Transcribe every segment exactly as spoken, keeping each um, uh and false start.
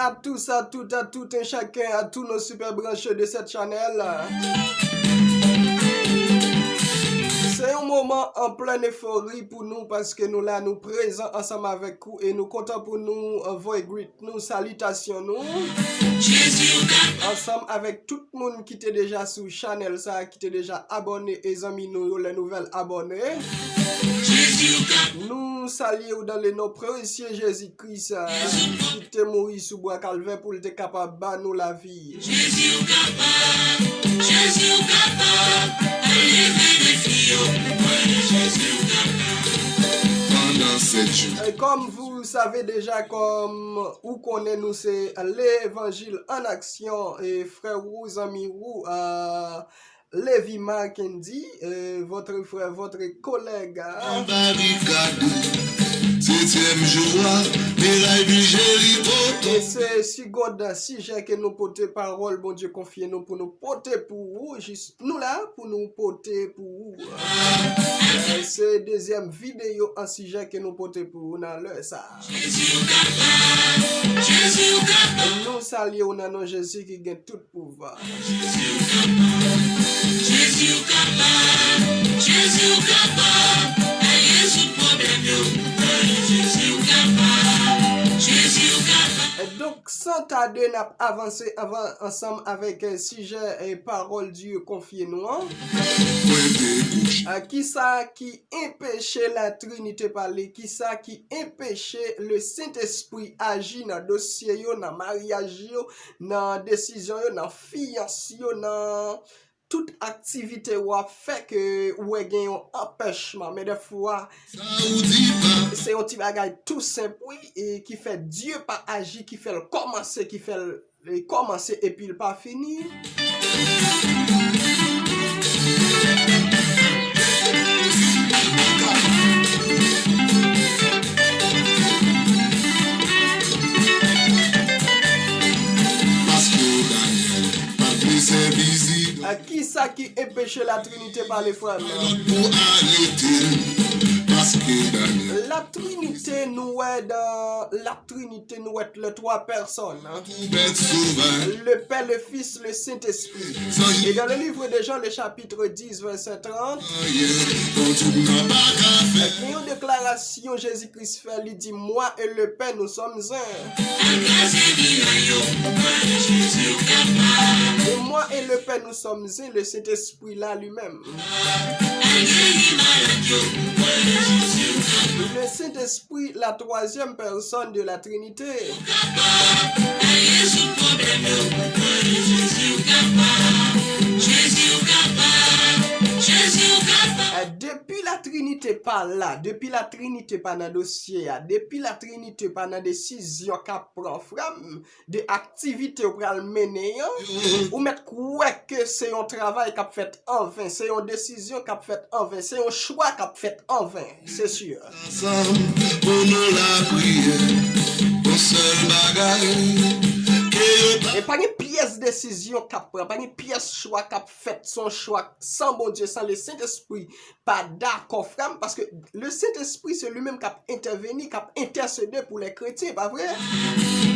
à tous, à toutes, à tout un chacun, à tous nos super branchés de cette channel. Se yon moman an plen efori pou nou paske nou la, nou prezan ansanm avèk ou e nou kontan pou nou, euh, voye greet nou, salitasyon nou. Ansanm avèk tout moun ki te deja sou chanèl sa, ki te deja abòne e zanmi nou yo, les nouvelles abonnés. Nou salye w dans le nom précieux Jésus-Christ, euh, ki te mouri sou bwa Kalvè pou l te kapab ba nou lavi. Jezi ou kapab, Jezi ou kapab, al leve defi yo, mwen Jezi ou kapab. Pandan sèt jou. E kòm vous savez déjà, kòm ou konnen, nou se Levanjil an aksyon, e frè ou, zanmi ou, euh, Levi Markendi, euh, votre frère, votre collègue, hein. An barikad, setyèm jou a, miray vil Jeriko tonbe. E se segond sijè ke nou pote pawòl Bondye konfye nou pou nou pote pou ou, jis nou la pou nou pote pou ou. Euh, se dezyèm videyo an sijè ke nou pote pou ou nan lè sa. Jezi ou kapab, Jezi ou kapab. Nou salye w nan non Jezi ki gen tout pouvwa. Jezi ou kapab, Jezi ou kapab, Jezi ou kapab, al rezoud pwoblèm yo. Jezi ou kapab, Jezi ou kapab. E donk, san tade, n ap avanse avan, ansanm avèk, eh, sijè, eh, pawòl Dye konfye nou an. Mwen te kouche. Ah, kisa ki enpeche Latrinite pale? Kisa ki enpeche Lesentespri aji nan dosye yo, nan maryaj yo, nan desizyon yo, nan fiyans yo, nan tout aktivite w ap fè ke ou wè gen yon anpèchman? Men dèfwa, se yon ti bagay tou senp, wi, e ki fè Dye pa aji, ki fè l kòmanse, ki fè l Li kòmanse epi l pa fini. Paske Danyèl pa t vle sèvi zidòl. A kisa ki enpeche Latrinite pale, frè m? Lòd pou arete l. Paske Danyèl. Latrinite, nou wè dan Latrinite, nou wè le trois personnes, hein. Le Père, le Fils, le Saint-Esprit. Et dans le livre de Jean, le chapitre dix, verset trente, gen yon deklarasyon Jezi Kris fè, li di, Moi et le Père, nous sommes un. Et moi et le Père, nous sommes un, le Saint-Esprit là lui-même. Le Saint-Esprit, la troisième personne de la Trinité. Ah, depi la Trinite pa la, depi la Trinite pa nan dosye a, depi la Trinite pa nan desizyon k ap pran, frè m, de aktivite ou pral mennen an, ou mèt kwè ke se yon travay k ap fèt anven, se yon desizyon k ap fèt anven, se yon chwa k ap fèt anven, se si. Ansanm pou nou lapriyè, yon sèl bagay ke yo pa. E pa gen pyès desizyon k ap pran, pa gen pyès chwa k ap fèt, se yon chwa san Bondye, san Lesentespri, pa dakò, frè m, paske Lesentespri se li menm k ap entèveni, k ap entèsede pou lè kretyen, pa vre?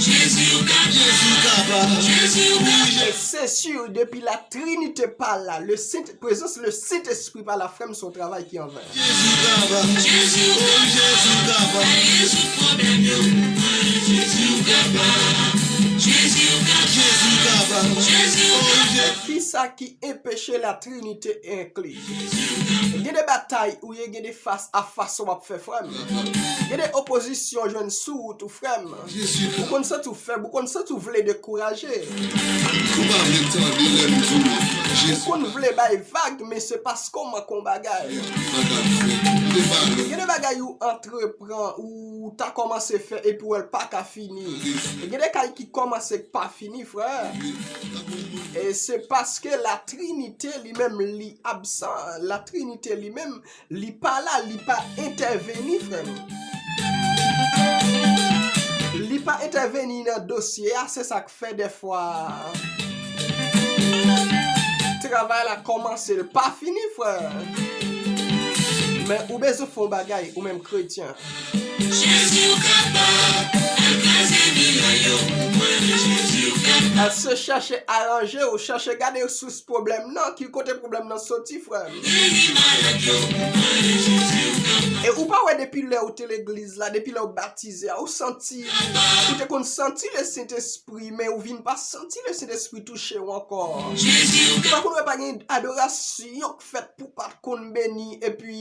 Jezi ou kapab. Jezi ou kapab. Jezi ou kapab. E se si, depi la Trinite pa la, le Saint, prezans le Sentespri pa la, frè m, se yon travay ki anven. Jezi ou kapab. Jezi ou kapab. Jezi ou kapab. Al rezoud pwoblèm yo. Jezi ou kapab. Jezi ou kapab. Jezi ou kapab. Jezi ou kapab. Kisa ki enpeche la Trinite enkli. Gen de batay ou ye, gen de fas a fas w ap fè, frè m. Gen de opozisyon w jwenn sou wout ou, frè m. Ou konn santi w fèb, ou konn santi w vle dekouraje. Ou pa vle tande lè m di w, Jezi. Ou konn vle bay vag, men se paske w manke yon bagay. Bagay fè. Gen de bagay ou antreprann, ou ta kòmanse fè epi w wè l pa ka fini. Gen de kay ki kòmanse k pa fini, frè. E se paske la Trinite li menm li absan. La Trinite li menm li pa la, li pa entèveni, frè m. Li pa entèveni nan dosye a, se sa k fè dèfwa travay la kòmanse, l pa fini, frè. Ou bezwen fè yon bagay, ou menm kretyen. Jezi ou kapab, al kraze miray yo. Mwen Jezi ou kapab. Al se chèche aranje w, chèche gade sous pwoblèm nan, ki kote pwoblèm nan soti, frè m. Geri malad yo. Mwen Jezi ou kapab. E ou pa wè depi lè ou te legliz la, depi lè ou batize a, ou santi, ou te konn santi Lesentespri, men ou vin pa santi Lesentespri touche w ankò. Ou pa konn wè pa gen adorasyon k fèt pou pa t konn beni, epi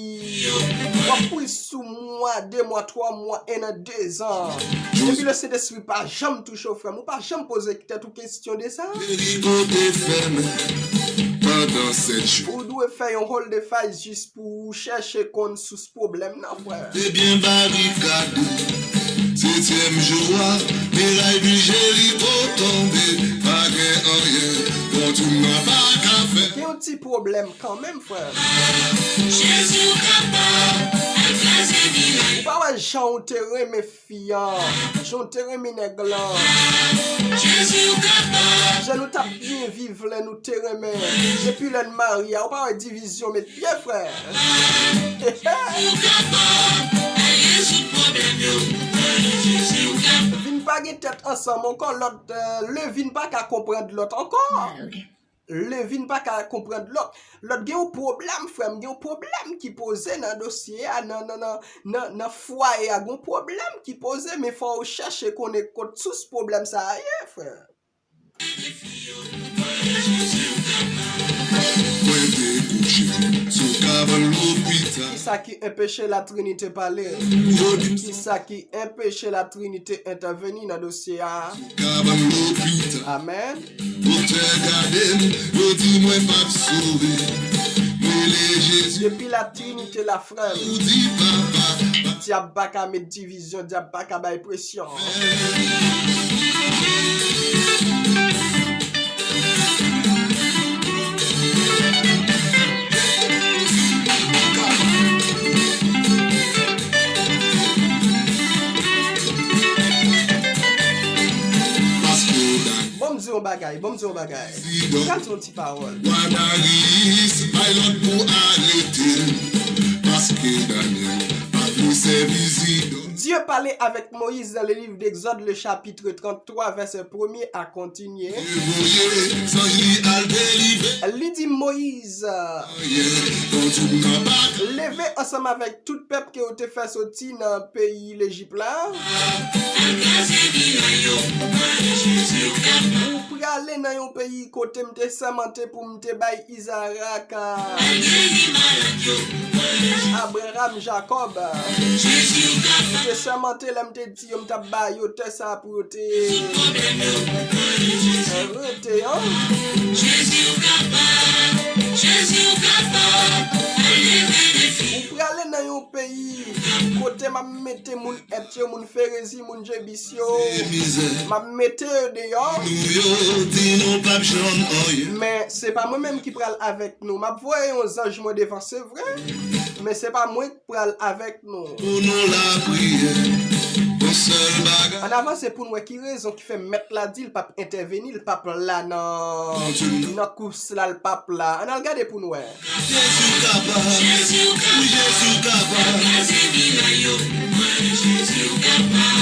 w ap kouri sou mwa, de mwa, twa mwa, en an, dezan. Epi Lesentespri pa janm touche w, frè m. Ou pa janm poze tèt ou kesyon de sa? Jeriko te fèmen pandan sèt jou. Ou dwe fè yon hold the fight jis pou w chèche konn sous pwoblèm nan, frè. Te byen barikade. Setyèm jou a, miray vil Jeriko tonbe. Pa gen anyen kont ou nan pa ka fè. Gen yon ti pwoblèm kanmenm, frè. Jezi ou kapab, al kraze miray. Ou pa wè jan ou te renmen fi an, jan w te renmen nèg lan. Jezi ou kapab. Jan nou t ap byen viv lè nou te renmen. Depi lè n marye a, ou pa wè divizyon met pye, frè. Jezi ou kapab. Al rezoud pwoblèm yo. Jezi ou kapab. Vin pa gen tèt ansanm ankò, lòt, euh, le vin pa ka konprann lòt ankò. Le vin pa ka konprann lòt. Lòt gen yon pwoblèm, frè m, gen yon pwoblèm ki poze nan dosye a, nan, nan, nan, nan, nan fwaye a, gen yon pwoblèm ki poze, men fò w chèche konnen kot sous pwoblèm sa a ye, frè. Mwen te kouche sou kabann lopital. Kisa ki enpeche Latrinite pale? Kisa ki enpeche Latrinite entèveni nan dosye a? Kabann lopital. Amèn. Doktè gade m, yo di mwen p ap sove. M rele Jezi. Depi Latrinite la, frè m. Ou di papa. Dyab pa ka met divizyon, dyab pa ka bay presyon. Paske Ban m di yon bagay, ban m di yon bagay. M pral di yon ti pawòl. Wa Dariyis bay lòd pou arete l, paske Danyèl pa vle sèvi zidòl. Dieu parlait avec Moïse dans le livre d'Exode, le chapitre trente-trois, verset premier à continuer. Voye zanj li al delivre. Li di Moyiz, Leve ansanm avèk tout pèp ke w te fè soti nan peyi Lejip la. Ou prale nan yon peyi kote m te sèmante pou m te bay Izarak, Abraram, Jakòb. M te sèmante lè m te di yo m t ap ba yo tè sa a pou yo te rete an. Ou prale nan yon peyi kote m ap mete moun Èt yo, moun Ferezi, moun Jebis yo, m ap mete yo deyò. Men se pa mwen menm ki pral avèk nou. M ap voye yon zanj mwen devan, se vre, men se pa mwen k pral avèk nou. Pou nou lapriyè, yon sèl bagay. Ann avanse pou n wè ki rezon ki fè Mèt la di l p ap entèveni, l p ap la nan, nan kous la, l p ap la. Ann al gade pou n wè. Jezi kapab, wi, Jezi kapab. Jezi kapab,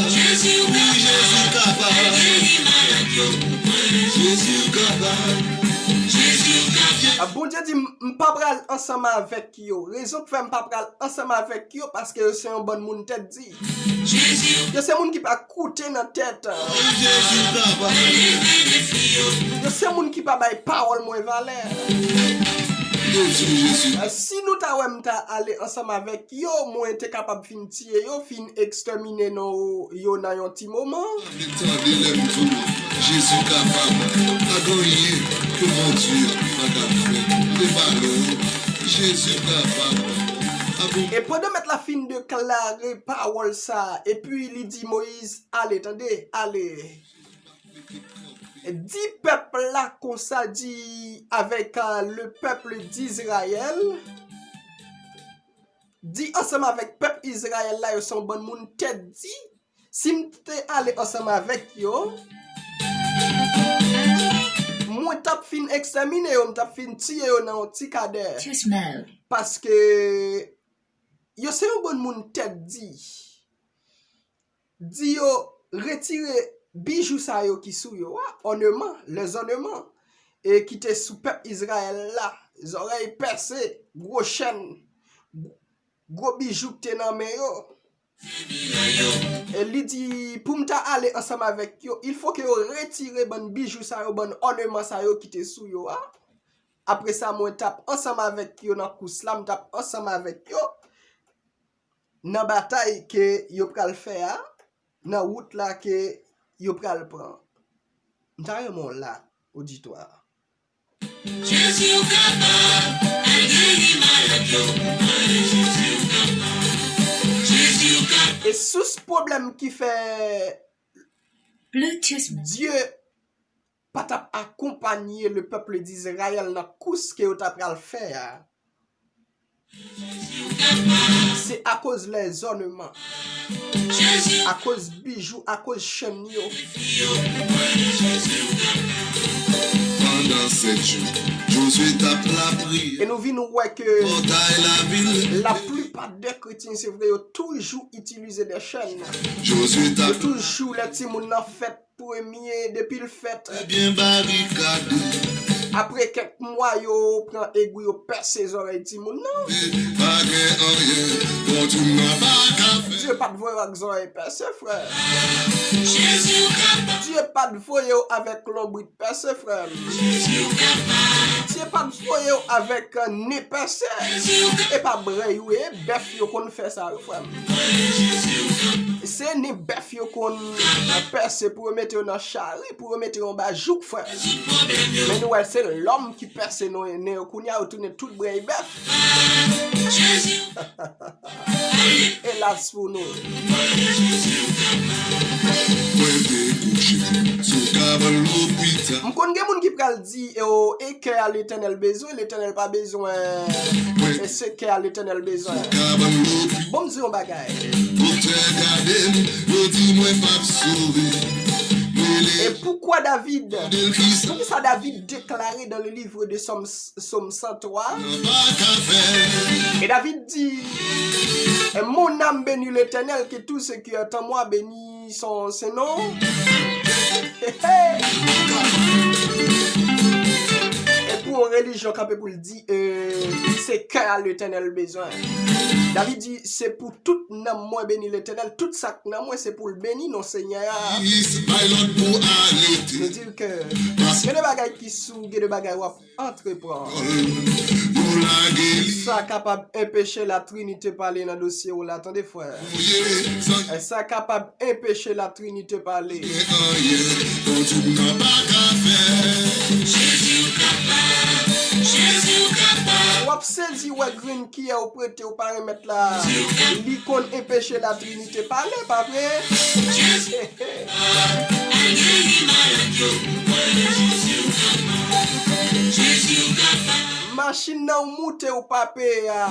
wi, Jezi kapab. Jezi kapab. A, Bondye di, m, m pa pral ansanm avèk yo. Rezon k fè m pa pral ansanm avèk yo, paske yo se yon bann moun tèt di. Yo se moun ki pa koute nan tèt. Yo se moun ki pa bay pawòl mwen valè. Si nou ta wè m ta ale ansanm avèk yo, mwen te kapab fin tiye yo, fin ekstèmine non yo nan yon ti moman. Tande lè m di w, Jezi kapab. Pa gen anyen ke Bondye pa ka fè. Li pa lwen. Jezi kapab. E pandan Mèt la fin deklare pawòl sa a, epi li di Moyiz, ale, tande, ale. Di pèp la konsa, di avèk, euh, le peuple d'Israël, di ansanm avèk pèp Izrayèl la, yo se yon bann moun tèt di. Si m te ale ansanm avèk yo, Mwen t ap fin ekstèmine yo, m t ap fin tiye yo nan yon ti kadè. Test mode. Paske yo se yon bann moun tèt di. Di yo retire bijou sa yo ki sou yo a, òneman, lèzòneman, e ki te sou pèp Izrayèl la, zòrèy pèse, gwo chèn, gwo bijou k te nan men yo. E li di, pou m ta ale ansanm avèk yo, il faut que yo retire bann bijou sa yo, bann òneman sa yo ki te sou yo a. Apre sa, mwen t ap ansanm avèk yo nan kous la, m t ap ansanm avèk yo nan batay ke yo pral fè a, nan wout la ke yo pral pran. M ta renmen w la, oditwa. Jezi ou kapab, al geri malad yo. Jezi ou kapab. Jezi ou kapab. E sous pwoblèm ki fè Bluetooth. Dye pa t ap akonpanye le peuple d'Israël nan kous ke yo ta pral fè a. Se akoz lèzòneman, akoz bijou, akoz chèn yo. Pandan sèt jou, Jozye t ap lapriyè. E nou vin wè ke laplipa de kretyen, se vre, yo toujou itilize de chèn. Jozye t ap, yo toujou, lè timoun nan fèt, premye, depi l fèt. Byen barikade. Apre kèk mwa, yo pran egwi, yo pèse zòrèy timoun nan. Pa gen anyen, Bondye m nan pa ka fè. Dye pa t voye w ak zòrèy pèse, frè. Jezi ou kapab. Dye pa t voye w avèk lonbrit pèse, frè m. Jezi ou kapab. Dye pa t voye w avèk, euh, nen pèse. Jezi ou kapab. E pa brèy ou ye, bèf yo konn fè sa, wi, frè m. Se nen bèf yo konn pèse pou yo mete yo nan chari, pou yo mete yo anba jouk, frè. Men nou wè, se lòm ki pèse nen yo. Kounye a, yo tounen tout brèy bèf. Elas pou nou. Mwen te kouche sou kab lopital. M konn gen moun ki pral di, e o, e kè a Letènèl bezwen, Letènèl pa bezwen. E se kè a Letènèl bezwen. Bon, m di yon bagay. Doktè gade m, yo di mwen p ap sove. E poukwa David, poukisa David deklare dans le livre de Psaume, Psaume cent trois? E David di, mon âme bénit l'Éternel, que tout ce qui est en moi bénisse son, se non. E pou yon relijyon kanpe pou l di, euh, se kè a Letènèl bezwen. David di, se pou tout nanm mwen beni Letènèl, tout sa k nan mwen se pou l beni non Senyè a. Bay lòd pou arete. Nou di l ke gen de bagay ki sou, gen de bagay w ap antreprann. Sa kapab enpeche Latrinite pale nan dosye w la, tande frè. Sa kapab enpeche Latrinite pale. W ap sezi wè grenn kiyè w prete w pa renmèt la. Li konn enpeche Latrinite pale, pa vre? Machin nan ou moute ou pa peye a.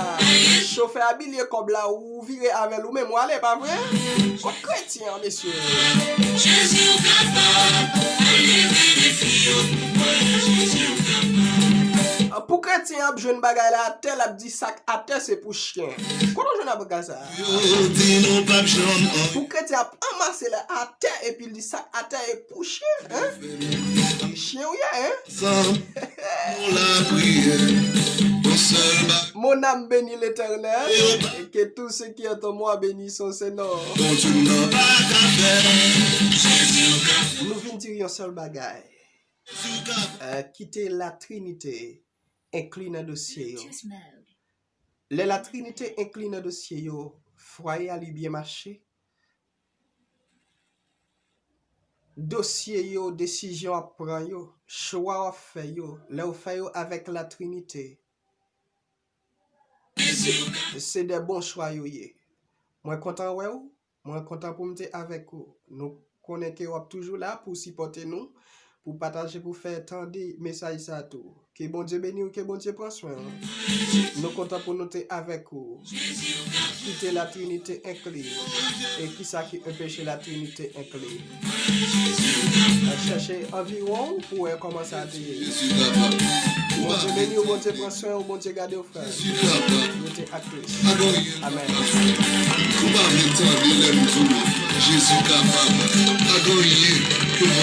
Chofè a bilye kòb la, ou vire avè l ou menm ou ale, pa vre? Kot kretyen an, mesye? Pou kretyen an ap jwenn bagay la atè, l ap di sa k atè se pou chen. Kote w jwenn bagay sa a? Pou kretyen ap anmase l atè epi l di sa k atè e pou chen, hein? Chen ou ye, hein? Mon âme bénit l'Éternel, et que tout ce qui est en moi bénisse son Saint nom. Nou vin di yon sèl bagay. Euh, kite Latrinite enkli nan dosye yo. Lè Latrinite enkli nan dosye yo, fwaye a li byen mache. Dosye yo, desizyon w ap pran yo, chwa w ap fè yo, lè w fè yo avèk Latrinite, se de bon chwa yo ye. Mwen kontan wè w, mwen kontan pou m te avèk ou. Nou konnen ke w ap toujou la pou sipòte nou, pou pataje, pou fè tande mesaj sa tou. Ke Bondye beni w, ke Bondye pran swen w. Nou kontan pou nou te avèk ou. Ki te la Trinité enkli? E kisa ki anpeche la Trinité enkli? Chèche anviwon w pou wè kòman sa te ye. Bondye beni w, Bondye pran swen w, Bondye gade w, frè. Yo te ak Kris. Amèn. Ou pa vle tande lè m di w Jezi kapab. Pa gen anyen ke Bondye